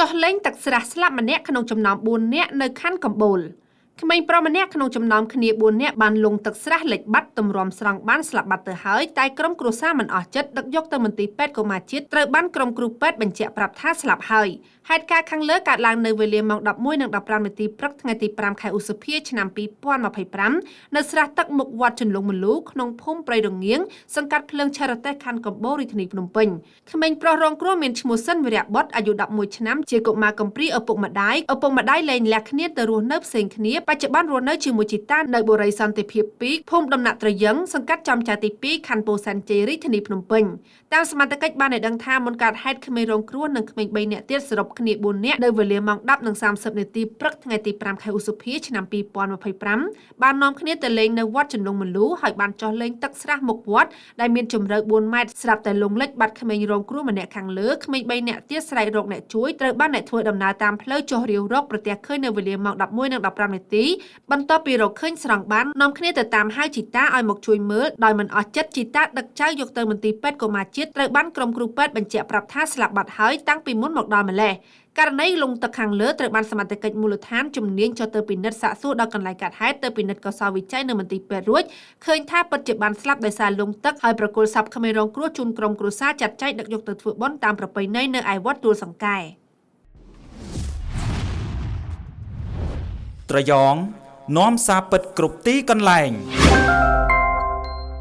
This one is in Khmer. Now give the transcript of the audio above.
ចុះលេងទឹកស្រះស្លាប់ម្នាក់ក្នុងចំណោម4នាក់នៅខណ្ឌកំបូលក្មេងប្រុសម្នាក់ក្នុងចំណោមគ្នា4នាក់បានលង់ទឹកស្រះលិចបាត់ទម្រាំស្រង់បានស្លាប់បាត់ទៅហើយតែក្រុមគ្រួសារមិនអស់ចិត្តដឹកយកទៅមន្ទីរពេទ្យកុមារជាតិត្រូវបានក្រុមគ្រូពេទ្យបញ្ជាក់ប្រាប់ថាស្លាប់ហើយហេតុការណ៍ខាងលើកើតឡើងនៅវេលាម៉ោង11:15នាទីព្រឹកថ្ងៃទី5ខែឧសភាឆ្នាំ2025នៅស្រះទឹកមុខវត្តជន្លង់មលូក្នុងភូមិព្រៃរងៀងសង្កាត់ភ្លើងឆរតេះខណ្ឌកំបូលរាជធានីភ្នំពេញក្មេងប្រុសរងគ្រោះមានឈ្មោះសិនវិរៈបុត្រអាយុ11ឆ្នាំជាកុមារកំព្រាឪពុកម្ដាយលែងលះគ្នាទៅរស់នៅផ្សេងគ្នាបច្ចុប្បន្នរស់នៅជាមួយជីតានៅបុរីសន្តិភាព2ភូមិដំណាក់ត្រយឹងសង្កាត់ចំចៅទី2ខណ្ឌពោធិ៍សែនជ័យរាជធានីភ្នំពេញតាមសមត្ថកិច្ចបានឲ្យដឹងថាមុនកើតហេតុក្មេងរងគ្រោះនិងក្មេង3នាក់ទៀតសរុបគ្នា4នាក់នៅវេលាម៉ោង10:30នាទីព្រឹកថ្ងៃទី5ខែឧសភាឆ្នាំ2025បាននាំគ្នាទៅលេងនៅវត្តជន្លង់មលូហើយបានចុះលេងទឹកស្រះមុខវត្តដែលមានជម្រៅ4ម៉ែត្រស្រាប់តែលង់លិចបាត់ក្មេងរងគ្រោះម្នាក់ខាងលើក្មេង3នាក់ទៀតស្រែករកអ្នកជួយត្រូវបានអ្នកធ្វើដំណើរតាមផ្លូវចុះរាវរកប្រទះឃើញនៅវេលាម៉ោង11:15នាទីបន្ទាប់ពីរកឃើញស្រង់បាននាំគ្នាទៅតាមហៅជីតាឲ្យមកជួយមើលដោយមិនអស់ចិត្តជីតាដឹកចៅយកទៅមន្ទីរពេទ្យកុមារជាតិត្រូវបានក្រុមគ្រូពេទ្យបញ្ជាក់ប្រាប់ថាស្លាប់បាត់ហើយតាំងពីមុនមកដល់ម្ល៉េះករណីលង់ទឹកខាងលើត្រូវបានសមត្ថកិច្ចមូលដ្ឋានជំនាញចុះទៅពិនិត្យសាកសួរដល់កន្លែងកើតហេតុទៅពិនិត្យកោសលវិច័យនៅមន្ទីរពេទ្យរួចឃើញថាពិតជាបានស្លាប់ដោយសារលង់ទឹកហើយប្រគល់សពក្មេងរងគ្រោះជូនក្រុមគ្រួសារចាត់ចែងដឹកយកទៅធ្វើបុណ្យតាមប្រពៃណីនៅឯវត្តទួលសង្កែត្រយងនាំសារពិតគ្រប់ទីកន្លែង។